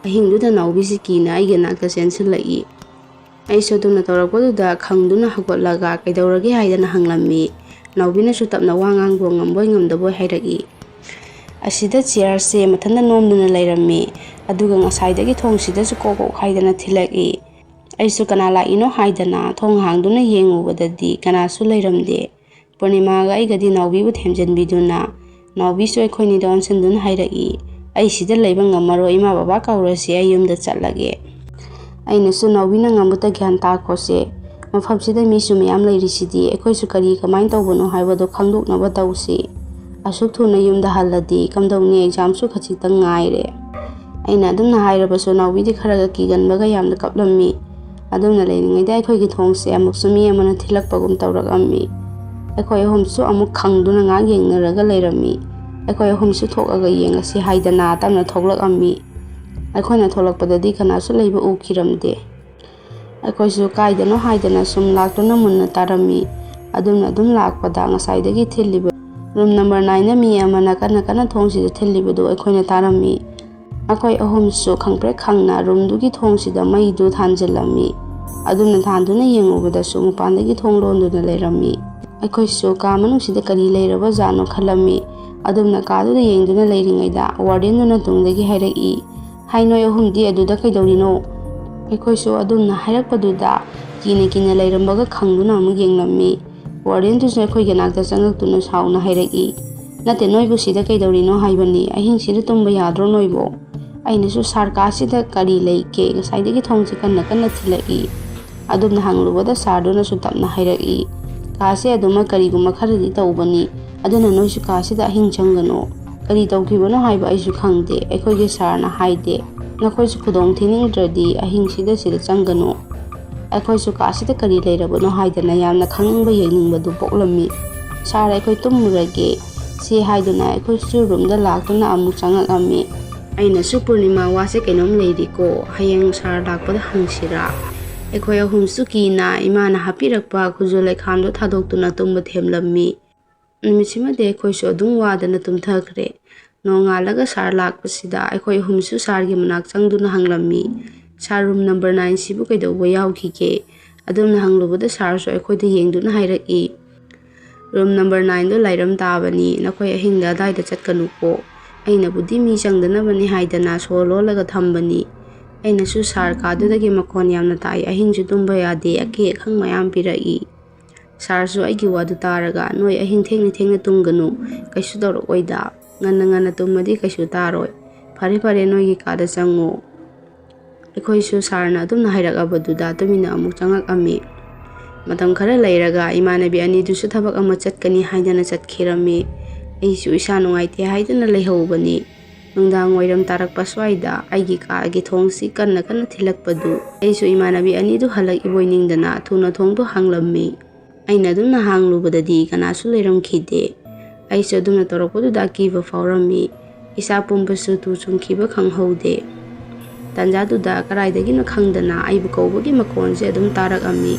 ꯑꯍꯤꯡꯗꯨꯗ ꯅꯥꯎꯕꯤꯁꯤ ꯀꯤꯅ ꯑꯩꯒꯤ ꯅꯥꯛꯇ ꯆꯦꯟꯁꯤꯜꯂꯛꯏ꯫ ꯑꯩꯁꯨ ꯑꯗꯨꯝꯅ ꯇꯧꯔꯛꯄꯗꯨꯗ ꯈꯪꯗꯨꯅ ꯍꯧꯒꯠꯂꯒ "ꯀꯩꯗꯧꯔꯒꯦ?" ꯍꯥꯏꯗꯅ ꯍꯪꯂꯝꯃꯤ꯫ ꯅꯥꯎꯕꯤꯅꯁꯨ ꯇꯞꯅ ꯋꯥ ꯉꯥꯡꯕ ꯉꯝꯕꯣꯏ ꯉꯝꯗꯕꯣꯏ ꯍꯥꯏꯔꯛꯏ, "ꯑꯁꯤꯗ ꯆꯤꯌꯔꯁꯦ ꯃꯊꯟꯇ ꯅꯣꯝꯗꯨꯅ ꯂꯩꯔꯝꯃꯤ, ꯑꯗꯨꯒ ꯉꯁꯥꯏꯗꯒꯤ ꯊꯣꯡꯁꯤꯗꯁꯨ ꯀꯣꯛ ꯀꯣꯛ ꯍꯥꯏꯗꯅ ꯊꯤꯜꯂꯛꯏ꯫ ꯑꯩꯁꯨ ꯀꯅꯥ ꯂꯥꯛꯏꯅꯣ ꯍꯥꯏꯗꯅ ꯊꯣꯡ ꯍꯥꯡꯗꯨꯅ ꯌꯦꯡꯉꯨꯕꯗꯗꯤ ꯀꯅꯥꯁꯨ ꯂꯩꯔꯝꯗꯦ"꯫ ꯄꯨꯔꯅꯤꯃꯥꯒ ꯑꯩꯒꯗꯤ ꯅꯥꯎꯕꯤꯕꯨ ꯊꯦꯝꯖꯤꯟꯕꯤꯗꯨꯅ ꯅꯥꯎꯕꯤꯁꯨ ꯑꯩꯈꯣꯏꯅꯤꯗ ꯑꯣꯟꯁꯤꯟꯗꯨꯅ ꯍꯥꯏꯔꯛꯏ, "ꯑꯩ ꯁꯤꯗ ꯂꯩꯕ ꯉꯝꯃꯔꯣꯏ, ꯏꯃꯥ ꯕꯕꯥ ꯀꯧꯔꯁꯤ, ꯑꯩ ꯌꯨꯝꯗ ꯆꯠꯂꯒꯦ"꯫ ꯑꯩꯅꯁꯨ, "ꯅꯥꯎꯕꯤ, ꯅꯪ ꯑꯃꯨꯛꯇ ꯒ꯭ꯌꯥꯟ ꯇꯥꯈꯣꯁꯦ, ꯃꯐꯝꯁꯤꯗ ꯃꯤꯁꯨ ꯃꯌꯥꯝ ꯂꯩꯔꯤꯁꯤꯗꯤ, ꯑꯩꯈꯣꯏꯁꯨ ꯀꯔꯤ ꯀꯃꯥꯏꯅ ꯇꯧꯕꯅꯣ ꯍꯥꯏꯕꯗꯣ ꯈꯪꯗꯣꯛꯅꯕ ꯇꯧꯁꯤ꯫ ꯑꯁꯨꯛ ꯊꯨꯅ ꯌꯨꯝꯗ ꯍꯜꯂꯗꯤ ꯀꯝꯗꯧꯅꯤ, ꯑꯦꯛꯖꯥꯝꯁꯨ ꯈꯖꯤꯛꯇꯪ ꯉꯥꯏꯔꯦ"꯫ ꯑꯩꯅ ꯑꯗꯨꯝꯅ ꯍꯥꯏꯔꯕꯁꯨ ꯅꯥꯎꯕꯤꯗꯤ ꯈꯔꯒ ꯀꯤꯒꯟꯕꯒ ꯌꯥꯝꯅ ꯀꯞꯂꯝꯃꯤ꯫ ꯑꯗꯨꯝꯅ ꯂꯩꯔꯤꯉꯩꯗ ꯑꯩꯈꯣꯏꯒꯤ ꯊꯣꯡꯁꯦ ꯑꯃꯨꯛꯁꯨ ꯃꯤ ꯑꯃꯅ ꯊꯤꯜꯂꯛꯄꯒꯨꯝ ꯇꯧꯔꯛꯑꯝꯃꯤ꯫ ꯑꯩꯈꯣꯏ ꯑꯍꯨꯝꯁꯨ ꯑꯃꯨꯛ ꯈꯪꯗꯨꯅ ꯉꯥꯏꯍꯥꯛ ꯌꯦꯡꯅꯔꯒ ꯂꯩꯔꯝꯃꯤ꯫ ꯑꯩꯈꯣꯏ ꯑꯍꯨꯝꯁꯨ ꯊꯣꯛꯑꯒ ꯌꯦꯡꯉꯁꯤ ꯍꯥꯏꯗꯅ ꯇꯞꯅ ꯊꯣꯛꯂꯛꯑꯝꯃꯤ꯫ ꯑꯩꯈꯣꯏꯅ ꯊꯣꯛꯂꯛꯄꯗꯗꯤ ꯀꯅꯥꯁꯨ ꯂꯩꯕ ꯎꯈꯤꯔꯝꯗꯦ꯫ ꯑꯩꯈꯣꯏꯁꯨ ꯀꯥꯏꯗꯅꯣ ꯍꯥꯏꯗꯅ ꯁꯨꯝ ꯂꯥꯛꯇꯨꯅ ꯃꯨꯟꯅ ꯇꯥꯔꯝꯃꯤ꯫ ꯑꯗꯨꯝꯅ ꯑꯗꯨꯝ ꯂꯥꯛꯄꯗ ꯉꯁꯥꯏꯗꯒꯤ ꯊꯤꯜꯂꯤꯕ ꯔꯨꯝ ꯅꯝꯕꯔ ꯅꯥꯏꯟꯗ ꯃꯤ ꯑꯃꯅ ꯀꯟꯅ ꯀꯟꯅ ꯊꯣꯡꯁꯤꯗ ꯊꯤꯜꯂꯤꯕꯗꯨ ꯑꯩꯈꯣꯏꯅ ꯇꯥꯔꯝꯃꯤ꯫ ꯑꯩꯈꯣꯏ ꯑꯍꯨꯝꯁꯨ ꯈꯪꯄ꯭ꯔꯦꯛ ꯈꯪꯅ ꯔꯨꯝꯗꯨꯒꯤ ꯊꯣꯡꯁꯤꯗ ꯃꯩꯗꯨ ꯊꯥꯟꯖꯤꯜꯂꯝꯃꯤ꯫ ꯑꯗꯨꯝꯅ ꯊꯥꯟꯗꯨꯅ ꯌꯦꯡꯉꯨꯕꯗꯁꯨ ꯃꯄꯥꯟꯗꯒꯤ ꯊꯣꯡ ꯂꯣꯟꯗꯨꯅ ꯂꯩꯔꯝꯃꯤ꯫ ꯑꯩꯈꯣꯏꯁꯨ ꯀꯥ ꯃꯅꯨꯡꯁꯤꯗ ꯀꯔꯤ ꯂꯩꯔꯕ ꯖꯥꯠꯅꯣ ꯈꯜꯂꯝꯃꯤ꯫ ꯑꯗꯨꯝꯅ ꯀꯥꯗꯨꯗ ꯌꯦꯡꯗꯨꯅ ꯂꯩꯔꯤꯉꯩꯗ ꯋꯥꯔꯗꯦꯟꯗꯨꯅ ꯇꯨꯡꯗꯒꯤ ꯍꯥꯏꯔꯛꯏ, "ꯍꯥꯏ, ꯅꯣꯏ ꯑꯍꯨꯝꯗꯤ ꯑꯗꯨꯗ ꯀꯩꯗꯧꯔꯤꯅꯣ?" ꯑꯩꯈꯣꯏꯁꯨ ꯑꯗꯨꯝꯅ ꯍꯥꯏꯔꯛꯄꯗꯨꯗ ꯀꯤꯅ ꯀꯤꯅ ꯂꯩꯔꯝꯕꯒ ꯈꯪꯗꯨꯅ ꯑꯃꯨꯛ ꯌꯦꯡꯂꯝꯃꯤ꯫ ꯋꯥꯔꯗꯦꯟꯗꯨꯁꯨ ꯑꯩꯈꯣꯏꯒꯤ ꯅꯥꯛꯇ ꯆꯪꯂꯛꯇꯨꯅ ꯁꯥꯎꯅ ꯍꯥꯏꯔꯛꯏ, "ꯅꯠꯇꯦ, ꯅꯣꯏꯕꯨ ꯁꯤꯗ ꯀꯩꯗꯧꯔꯤꯅꯣ ꯍꯥꯏꯕꯅꯤ? ꯑꯍꯤꯡꯁꯤꯗ ꯇꯨꯝꯕ ꯌꯥꯗ꯭ꯔꯣ ꯅꯣꯏꯕꯨ?" ꯑꯩꯅꯁꯨ, "ꯁꯥꯔ, ꯀꯥꯁꯤꯗ ꯀꯔꯤ ꯂꯩꯒꯦ? ꯉꯁꯥꯏꯗꯒꯤ ꯊꯣꯡꯁꯤ ꯀꯟꯅ ꯀꯟꯅ ꯊꯤꯜꯂꯛꯏ"꯫ ꯑꯗꯨꯝꯅ ꯍꯪꯂꯨꯕꯗ ꯁꯥꯔꯗꯨꯅꯁꯨ ꯇꯞꯅ ꯍꯥꯏꯔꯛꯏ, "ꯀꯥꯁꯦ ꯑꯗꯨꯃꯛ ꯀꯔꯤꯒꯨꯝꯕ ꯈꯔꯗꯤ ꯇꯧꯕꯅꯤ, ꯑꯗꯨꯅ ꯅꯣꯏꯁꯨ ꯀꯥꯁꯤꯗ ꯑꯍꯤꯡ ꯆꯪꯒꯅꯨ꯫ ꯀꯔꯤ ꯇꯧꯈꯤꯕꯅꯣ ꯍꯥꯏꯕ ꯑꯩꯁꯨ ꯈꯪꯗꯦ, ꯑꯩꯈꯣꯏꯒꯤ ꯁꯥꯔꯅ ꯍꯥꯏꯗꯦ꯫ ꯅꯈꯣꯏꯁꯨ ꯈꯨꯗꯣꯡ ꯊꯤꯅꯤꯡꯗ꯭ꯔꯗꯤ ꯑꯍꯤꯡꯁꯤꯗ ꯁꯤꯗ ꯆꯪꯒꯅꯨ"꯫ ꯑꯩꯈꯣꯏꯁꯨ ꯀꯥꯁꯤꯗ ꯀꯔꯤ ꯂꯩꯔꯕꯅꯣ ꯍꯥꯏꯗꯅ ꯌꯥꯝꯅ ꯈꯪꯅꯤꯡꯕ ꯌꯦꯡꯅꯤꯡꯕꯗꯨ ꯄꯣꯛꯂꯝꯃꯤ꯫ "ꯁꯥꯔ, ꯑꯩꯈꯣꯏ ꯇꯨꯝꯃꯨꯔꯒꯦ" ꯁꯤ ꯍꯥꯏꯗꯨꯅ ꯑꯩꯈꯣꯏꯁꯨ ꯔꯨꯝꯗ ꯂꯥꯛꯇꯨꯅ ꯑꯃꯨꯛ ꯆꯪꯂꯛꯂꯝꯃꯤ꯫ ꯑꯩꯅꯁꯨ, "ꯄꯨꯔꯅꯤꯃꯥ, ꯋꯥꯁꯦ ꯀꯩꯅꯣꯝ ꯂꯩꯔꯤꯀꯣ, ꯍꯌꯦꯡ ꯁꯥꯔ ꯂꯥꯛꯄꯗ ꯍꯪꯁꯤꯔꯥ?" ꯑꯩꯈꯣꯏ ꯑꯍꯨꯝꯁꯨ ꯀꯤꯅ ꯏꯃꯥꯅ ꯍꯥꯞꯄꯤꯔꯛꯄ ꯈꯨꯖꯨ ꯂꯩꯈꯥꯝꯗꯣ ꯊꯥꯗꯣꯛꯇꯨꯅ ꯇꯨꯝꯕ ꯊꯦꯝꯂꯝꯃꯤ꯫ ꯅꯨꯃꯤꯠꯁꯤꯃꯗꯤ ꯑꯩꯈꯣꯏꯁꯨ ꯑꯗꯨꯝ ꯋꯥꯗꯅ ꯇꯨꯝꯊꯈ꯭ꯔꯦ꯫ ꯅꯣꯡꯉꯥꯜꯂꯒ ꯁꯥꯔ ꯂꯥꯛꯄꯁꯤꯗ ꯑꯩꯈꯣꯏ ꯑꯍꯨꯝꯁꯨ ꯁꯥꯔꯒꯤ ꯃꯅꯥꯛ ꯆꯪꯗꯨꯅ ꯍꯪꯂꯝꯃꯤ, "ꯁꯥꯔ, ꯔꯨꯝ ꯅꯝꯕꯔ ꯅꯥꯏꯟꯁꯤꯕꯨ ꯀꯩꯗꯧꯕ ꯌꯥꯎꯈꯤꯒꯦ?" ꯑꯗꯨꯝꯅ ꯍꯪꯂꯨꯕꯗ ꯁꯥꯔꯁꯨ ꯑꯩꯈꯣꯏꯗ ꯌꯦꯡꯗꯨꯅ ꯍꯥꯏꯔꯛꯏ, "ꯔꯨꯝ ꯅꯝꯕꯔ ꯅꯥꯏꯟꯗꯣ ꯂꯥꯏꯔꯝ ꯇꯥꯕꯅꯤ, ꯅꯈꯣꯏ ꯑꯍꯤꯡꯗ ꯑꯗꯥꯏꯗ ꯆꯠꯀꯅꯨꯀꯣ꯫ ꯑꯩꯅꯕꯨꯗꯤ ꯃꯤ ꯆꯪꯗꯅꯕꯅꯤ ꯍꯥꯏꯗꯅ ꯁꯣ ꯂꯣꯜꯂꯒ ꯊꯝꯕꯅꯤ꯫ ꯑꯩꯅꯁꯨ ꯁꯥꯔ ꯀꯥꯗꯨꯗꯒꯤ ꯃꯈꯣꯟ ꯌꯥꯝꯅ ꯇꯥꯏ, ꯑꯍꯤꯡꯁꯨ ꯇꯨꯝꯕ ꯌꯥꯗꯦ, ꯑꯀꯤ ꯑꯈꯪ ꯃꯌꯥꯝ ꯄꯤꯔꯛꯏ꯫ ꯁꯥꯔꯁꯨ ꯑꯩꯒꯤ ꯋꯥꯗꯨ ꯇꯥꯔꯒ, 'ꯅꯣꯏ ꯑꯍꯤꯡ ꯊꯦꯡꯅ ꯊꯦꯡꯅ ꯇꯨꯝꯒꯅꯨ, ꯀꯩꯁꯨ ꯇꯧꯔꯛꯑꯣꯏꯗ꯫ ꯉꯟꯅ ꯉꯟꯅ ꯇꯨꯝꯃꯗꯤ ꯀꯩꯁꯨ ꯇꯥꯔꯣꯏ꯫ ꯐꯔꯦ ꯐꯔꯦ, ꯅꯣꯏꯒꯤ ꯀꯥꯗ ꯆꯪꯉꯣ꯫ ꯑꯩꯈꯣꯏꯁꯨ ꯁꯥꯔꯅ ꯑꯗꯨꯝꯅ ꯍꯥꯏꯔꯛꯑꯕꯗꯨꯗ ꯇꯨꯃꯤꯟꯅ ꯑꯃꯨꯛ ꯆꯪꯉꯛꯑꯝꯃꯤ꯫ ꯃꯇꯝ ꯈꯔ ꯂꯩꯔꯒ ꯏꯃꯥꯟꯅꯕꯤ ꯑꯅꯤꯗꯨꯁꯨ ꯊꯕꯛ ꯑꯃ ꯆꯠꯀꯅꯤ ꯍꯥꯏꯗꯅ ꯆꯠꯈꯤꯔꯝꯃꯤ꯫ ꯑꯩꯁꯨ ꯏꯁꯥ ꯅꯨꯡꯉꯥꯏꯇꯦ ꯍꯥꯏꯗꯨꯅ ꯂꯩꯍꯧꯕꯅꯤ꯫ ꯅꯨꯡꯗꯥꯡ ꯋꯥꯏꯔꯝ ꯇꯥꯔꯛꯄ ꯁ꯭ꯋꯥꯏꯗ ꯑꯩꯒꯤ ꯀꯥꯒꯤ ꯊꯣꯡꯁꯤ ꯀꯟꯅ ꯀꯟꯅ ꯊꯤꯜꯂꯛꯄꯗꯨ ꯑꯩꯁꯨ ꯏꯃꯥꯟꯅꯕꯤ ꯑꯅꯤꯗꯨ ꯍꯜꯂꯛꯏꯕꯣꯏ ꯅꯤꯡꯗꯅ ꯊꯨꯅ ꯊꯣꯡꯗꯨ ꯍꯥꯡꯂꯝꯃꯤ꯫ ꯑꯩꯅ ꯑꯗꯨꯝꯅ ꯍꯥꯡꯂꯨꯕꯗꯗꯤ ꯀꯅꯥꯁꯨ ꯂꯩꯔꯝꯈꯤꯗꯦ꯫ ꯑꯩꯁꯨ ꯑꯗꯨꯝꯅ ꯇꯧꯔꯛꯄꯗꯨꯗ ꯑꯀꯤꯕ ꯐꯥꯎꯔꯝꯃꯤ꯫ ꯏꯁꯥ ꯄꯨꯝꯕꯁꯨ ꯇꯨ ꯆꯨꯡꯈꯤꯕ ꯈꯪꯍꯧꯗꯦ꯫ ꯇꯥꯟꯖꯥꯗꯨꯗ ꯀꯔꯥꯏꯗꯒꯤꯅꯣ ꯈꯪꯗꯅ ꯑꯩꯕꯨ ꯀꯧꯕꯒꯤ ꯃꯈꯣꯟꯁꯦ ꯑꯗꯨꯝ ꯇꯥꯔꯛꯑꯝꯃꯤ꯫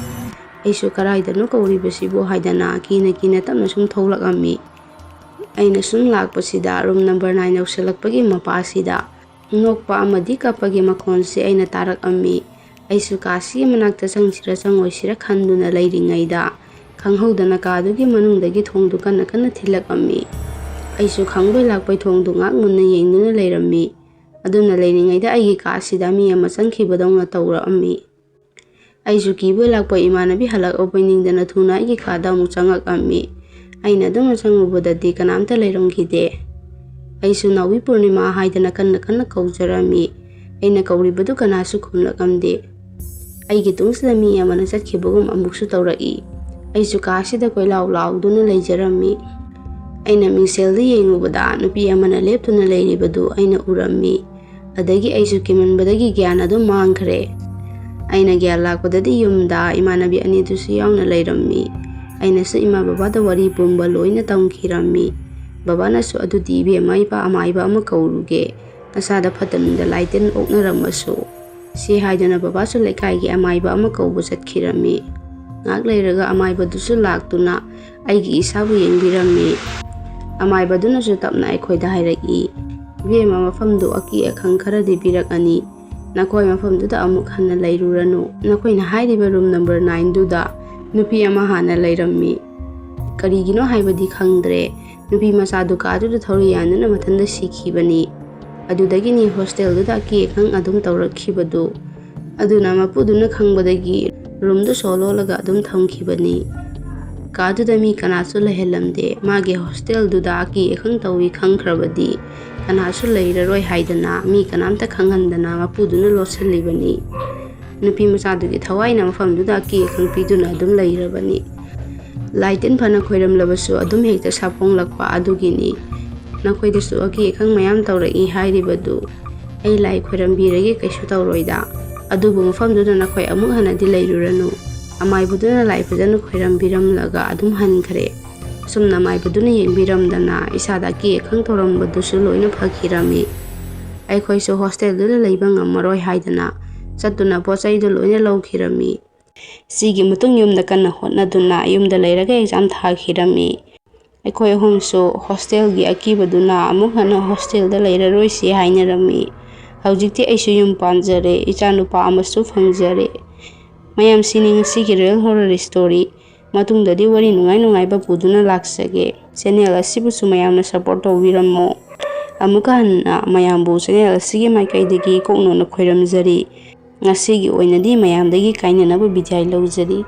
ꯑꯩꯁꯨ "ꯀꯔꯥꯏꯗꯅꯣ ꯀꯧꯔꯤꯕꯁꯤꯕꯨ?" ꯍꯥꯏꯗꯅ ꯀꯤꯅ ꯀꯤꯅ ꯇꯞꯅ ꯁꯨꯝ ꯊꯣꯛꯂꯛꯑꯝꯃꯤ꯫ ꯑꯩꯅ ꯁꯨꯝ ꯂꯥꯛꯄꯁꯤꯗ ꯔꯨꯝ ꯅꯝꯕꯔ ꯅꯥꯏꯟ ꯌꯧꯁꯤꯜꯂꯛꯄꯒꯤ ꯃꯄꯥꯁꯤꯗ ꯅꯣꯛꯄ ꯑꯃꯗꯤ ꯀꯞꯄꯒꯤ ꯃꯈꯣꯟꯁꯦ ꯑꯩꯅ ꯇꯥꯔꯛꯑꯝꯃꯤ꯫ ꯑꯩꯁꯨ ꯀꯥꯁꯤꯒꯤ ꯃꯅꯥꯛꯇ ꯆꯪꯁꯤꯔ ꯆꯪꯉꯣꯏꯁꯤꯔ ꯈꯟꯗꯨꯅ ꯂꯩꯔꯤꯉꯩꯗ, ꯈꯪꯍꯧꯗꯅ ꯀꯥꯗꯨꯒꯤ ꯃꯅꯨꯡꯗꯒꯤ ꯊꯣꯡꯗꯨ ꯀꯟꯅ ꯀꯟꯅ ꯊꯤꯜꯂꯛꯑꯝꯃꯤ꯫ ꯑꯩꯁꯨ ꯈꯪꯕꯣꯏ ꯂꯥꯛꯄꯣꯏ ꯊꯣꯡꯗꯨ ꯉꯥꯛ ꯃꯨꯟꯅ ꯌꯦꯡꯗꯨꯅ ꯂꯩꯔꯝꯃꯤ꯫ ꯑꯗꯨꯝꯅ ꯂꯩꯔꯤꯉꯩꯗ ꯑꯩꯒꯤ ꯀꯥ ꯑꯁꯤꯗ ꯃꯤ ꯑꯃ ꯆꯪꯈꯤꯕꯗꯧꯅ ꯇꯧꯔꯛꯑꯝꯃꯤ꯫ ꯑꯩꯁꯨ ꯀꯤꯕꯣꯏ ꯂꯥꯛꯄꯣꯏ ꯏꯃꯥꯟꯅꯕꯤ ꯍꯜꯂꯛꯑꯕꯣꯏ ꯅꯤꯡꯗꯅ ꯊꯨꯅ ꯑꯩꯒꯤ ꯀꯥꯗ ꯑꯃꯨꯛ ꯆꯪꯉꯛꯑꯝꯃꯤ꯫ ꯑꯩꯅ ꯑꯗꯨꯝꯅ ꯆꯪꯉꯨꯕꯗꯗꯤ ꯀꯅꯥꯝꯇ ꯂꯩꯔꯝꯈꯤꯗꯦ꯫ ꯑꯩꯁꯨ "ꯅꯥꯎꯕꯤ ꯄꯨꯔꯅꯤꯃꯥ" ꯍꯥꯏꯗꯅ ꯀꯟꯅ ꯀꯟꯅ ꯀꯧꯖꯔꯝꯃꯤ꯫ ꯑꯩꯅ ꯀꯧꯔꯤꯕꯗꯨ ꯀꯅꯥꯁꯨ ꯈꯨꯝꯂꯛꯂꯝꯗꯦ꯫ ꯑꯩꯒꯤ ꯇꯨꯡꯁꯤꯗ ꯃꯤ ꯑꯃꯅ ꯆꯠꯈꯤꯕꯒꯨꯝ ꯑꯃꯨꯛꯁꯨ ꯇꯧꯔꯛꯏ꯫ ꯑꯩꯁꯨ ꯀꯥꯁꯤꯗ ꯀꯣꯏꯂꯥꯎ ꯂꯥꯎꯗꯨꯅ ꯂꯩꯖꯔꯝꯃꯤ꯫ ꯑꯩꯅ ꯃꯤꯡꯁꯦꯜꯗ ꯌꯦꯡꯂꯨꯕꯗ ꯅꯨꯄꯤ ꯑꯃꯅ ꯂꯦꯞꯇꯨꯅ ꯂꯩꯔꯤꯕꯗꯨ ꯑꯩꯅ ꯎꯔꯝꯃꯤ꯫ ꯑꯗꯒꯤ ꯑꯩꯁꯨ ꯀꯤꯃꯟꯕꯗꯒꯤ ꯒ꯭ꯌꯥꯟ ꯑꯗꯨꯝ ꯃꯥꯡꯈ꯭ꯔꯦ꯫ ꯑꯩꯅ ꯒ꯭ꯌꯥꯟ ꯂꯥꯛꯄꯗꯗꯤ ꯌꯨꯝꯗ ꯏꯃꯥꯟꯅꯕꯤ ꯑꯅꯤꯗꯨꯁꯨ ꯌꯥꯎꯅ ꯂꯩꯔꯝꯃꯤ꯫ ꯑꯩꯅꯁꯨ ꯏꯃꯥ ꯕꯕꯥꯗ ꯋꯥꯔꯤ ꯄꯨꯝꯕ ꯂꯣꯏꯅ ꯇꯝꯈꯤꯔꯝꯃꯤ꯫ ꯕꯕꯥꯅꯁꯨ "ꯑꯗꯨꯗꯤ ꯏꯕꯦꯝꯃ, ꯏꯄꯥ ꯑꯃꯥꯏꯕ ꯑꯃ ꯀꯧꯔꯨꯒꯦ, ꯅꯁꯥꯗ ꯐꯠꯇꯅꯤꯡꯗ ꯂꯥꯏ ꯇꯤꯟ ꯑꯣꯛꯅꯔꯝꯃꯁꯨ" ꯁꯤ ꯍꯥꯏꯗꯨꯅ ꯕꯕꯥꯁꯨ ꯂꯩꯀꯥꯏꯒꯤ ꯑꯃꯥꯏꯕ ꯑꯃ ꯀꯧꯕ ꯆꯠꯈꯤꯔꯝꯃꯤ꯫ ꯉꯥꯏꯍꯥꯛ ꯂꯩꯔꯒ ꯑꯃꯥꯏꯕꯗꯨꯁꯨ ꯂꯥꯛꯇꯨꯅ ꯑꯩꯒꯤ ꯏꯁꯥꯕꯨ ꯌꯦꯡꯕꯤꯔꯝꯃꯤ꯫ ꯑꯃꯥꯏꯕꯗꯨꯅꯁꯨ ꯇꯞꯅ ꯑꯩꯈꯣꯏꯗ ꯍꯥꯏꯔꯛꯏ, "ꯏꯕꯦꯝꯃ, ꯃꯐꯝꯗꯨ ꯑꯀꯤ ꯑꯈꯪ ꯈꯔꯗꯤ ꯄꯤꯔꯛꯑꯅꯤ꯫ ꯅꯈꯣꯏ ꯃꯐꯝꯗꯨꯗ ꯑꯃꯨꯛ ꯍꯟꯅ ꯂꯩꯔꯨꯔꯅꯨ꯫ ꯅꯈꯣꯏꯅ ꯍꯥꯏꯔꯤꯕ ꯔꯨꯝ ꯅꯝꯕꯔ ꯅꯥꯏꯟꯗꯨꯗ ꯅꯨꯄꯤ ꯑꯃ ꯍꯥꯟꯅ ꯂꯩꯔꯝꯃꯤ꯫ ꯀꯔꯤꯒꯤꯅꯣ ꯍꯥꯏꯕꯗꯤ ꯈꯪꯗ꯭ꯔꯦ꯫ ꯅꯨꯄꯤ ꯃꯆꯥꯗꯨ ꯀꯥꯗꯨꯗ ꯊꯧꯔꯤ ꯌꯥꯟꯗꯨꯅ ꯃꯊꯟꯇ ꯁꯤꯈꯤꯕꯅꯤ꯫ ꯑꯗꯨꯗꯒꯤꯅꯤ ꯍꯣꯁꯇꯦꯜꯗꯨꯗ ꯑꯀꯤ ꯑꯈꯪ ꯑꯗꯨꯝ ꯇꯧꯔꯛꯈꯤꯕꯗꯨ"꯫ ꯑꯗꯨꯅ ꯃꯄꯨꯗꯨꯅ ꯈꯪꯕꯗꯒꯤ ꯔꯨꯝꯗꯨ ꯁꯣ ꯂꯣꯜꯂꯒ ꯑꯗꯨꯝ ꯊꯝꯈꯤꯕꯅꯤ꯫ ꯀꯥꯗꯨꯗ ꯃꯤ ꯀꯅꯥꯁꯨ ꯂꯩꯍꯜꯂꯝꯗꯦ꯫ ꯃꯥꯒꯤ ꯍꯣꯁꯇꯦꯜꯗꯨꯗ ꯑꯀꯤ ꯑꯈꯪ ꯇꯧꯏ ꯈꯪꯈ꯭ꯔꯕꯗꯤ ꯀꯅꯥꯁꯨ ꯂꯩꯔꯔꯣꯏ ꯍꯥꯏꯗꯅ ꯃꯤ ꯀꯅꯥꯝꯇ ꯈꯪꯍꯟꯗꯅ ꯃꯄꯨꯗꯨꯅ ꯂꯣꯠꯁꯤꯜꯂꯤꯕꯅꯤ꯫ ꯅꯨꯄꯤ ꯃꯆꯥꯗꯨꯒꯤ ꯊꯋꯥꯏꯅ ꯃꯐꯝꯗꯨꯗ ꯑꯀꯤ ꯑꯈꯪ ꯄꯤꯗꯨꯅ ꯑꯗꯨꯝ ꯂꯩꯔꯕꯅꯤ꯫ ꯂꯥꯏ ꯇꯤꯟ ꯐꯅ ꯈꯣꯏꯔꯝꯂꯕꯁꯨ ꯑꯗꯨꯝ ꯍꯦꯛꯇ ꯁꯥꯐꯣꯡꯂꯛꯄ ꯑꯗꯨꯒꯤꯅꯤ꯫ ꯅꯈꯣꯏꯗꯁꯨ ꯑꯀꯤ ꯑꯈꯪ ꯃꯌꯥꯝ ꯇꯧꯔꯛꯏ ꯍꯥꯏꯔꯤꯕꯗꯨ꯫ ꯑꯩ ꯂꯥꯏ ꯈꯣꯏꯔꯝꯕꯤꯔꯒꯦ, ꯀꯩꯁꯨ ꯇꯧꯔꯣꯏꯗ꯫ ꯑꯗꯨꯕꯨ ꯃꯐꯝꯗꯨꯗ ꯅꯈꯣꯏ ꯑꯃꯨꯛ ꯍꯟꯅꯗꯤ ꯂꯩꯔꯨꯔꯅꯨ꯫ ꯑꯃꯥꯏꯕꯗꯨꯅ ꯂꯥꯏ ꯐꯖꯅ ꯈꯣꯏꯔꯝꯕꯤꯔꯝꯂꯒ ꯑꯗꯨꯝ ꯍꯟꯈ꯭ꯔꯦ꯫ ꯑꯁꯨꯝꯅ ꯑꯃꯥꯏꯕꯗꯨꯅ ꯌꯦꯡꯕꯤꯔꯝꯗꯅ ꯏꯁꯥꯗ ꯑꯀꯤ ꯑꯈꯪ ꯇꯧꯔꯝꯕꯗꯨꯁꯨ ꯂꯣꯏꯅ ꯐꯈꯤꯔꯝꯃꯤ꯫ ꯑꯩꯈꯣꯏꯁꯨ ꯍꯣꯁꯇꯦꯜꯗꯨꯗ ꯂꯩꯕ ꯉꯝꯃꯔꯣꯏ ꯍꯥꯏꯗꯅ ꯆꯠꯇꯨꯅ ꯄꯣꯠ ꯆꯩꯗꯨ ꯂꯣꯏꯅ ꯂꯧꯈꯤꯔꯝꯃꯤ꯫ ꯁꯤꯒꯤ ꯃꯇꯨꯡ ꯌꯨꯝꯗ ꯀꯟꯅ ꯍꯣꯠꯅꯗꯨꯅ ꯌꯨꯝꯗ ꯂꯩꯔꯒ ꯑꯦꯛꯖꯥꯝ ꯊꯥꯈꯤꯔꯝꯃꯤ꯫ ꯑꯩꯈꯣꯏ ꯑꯍꯨꯝꯁꯨ ꯍꯣꯁꯇꯦꯜꯒꯤ ꯑꯀꯤꯕꯗꯨꯅ ꯑꯃꯨꯛ ꯍꯟꯅ ꯍꯣꯁꯇꯦꯜꯗ ꯂꯩꯔꯔꯣꯏꯁꯤ ꯍꯥꯏꯅꯔꯝꯃꯤ꯫ ꯍꯧꯖꯤꯛꯇꯤ ꯑꯩꯁꯨ ꯌꯨꯝ ꯄꯥꯟꯖꯔꯦ, ꯏꯆꯥꯅꯨꯄꯥ ꯑꯃꯁꯨ ꯐꯪꯖꯔꯦ꯫ ꯃꯌꯥꯝꯁꯤꯅꯤ ꯉꯁꯤꯒꯤ real horror story꯫ ꯃꯇꯨꯡꯗꯗꯤ ꯋꯥꯔꯤ ꯅꯨꯡꯉꯥꯏ ꯅꯨꯡꯉꯥꯏꯕ ꯄꯨꯗꯨꯅ ꯂꯥꯛꯆꯒꯦ꯫ Channel ꯑꯁꯤꯕꯨꯁꯨ ꯃꯌꯥꯝꯅ support ꯇꯧꯕꯤꯔꯝꯃꯣ꯫ ꯑꯃꯨꯛꯀ ꯍꯟꯅ ꯃꯌꯥꯝꯕꯨ ꯆꯦꯅꯦꯜ ꯑꯁꯤꯒꯤ ꯃꯥꯏꯀꯩꯗꯒꯤ ꯀꯣꯛꯅꯣꯟꯅ ꯈꯣꯏꯔꯝꯖꯔꯤ꯫ ꯉꯁꯤꯒꯤ ꯑꯣꯏꯅꯗꯤ ꯃꯌꯥꯝꯗꯒꯤ ꯀꯥꯏꯅꯅꯕ ꯕꯤꯗꯥꯏ ꯂꯧꯖꯔꯤ꯫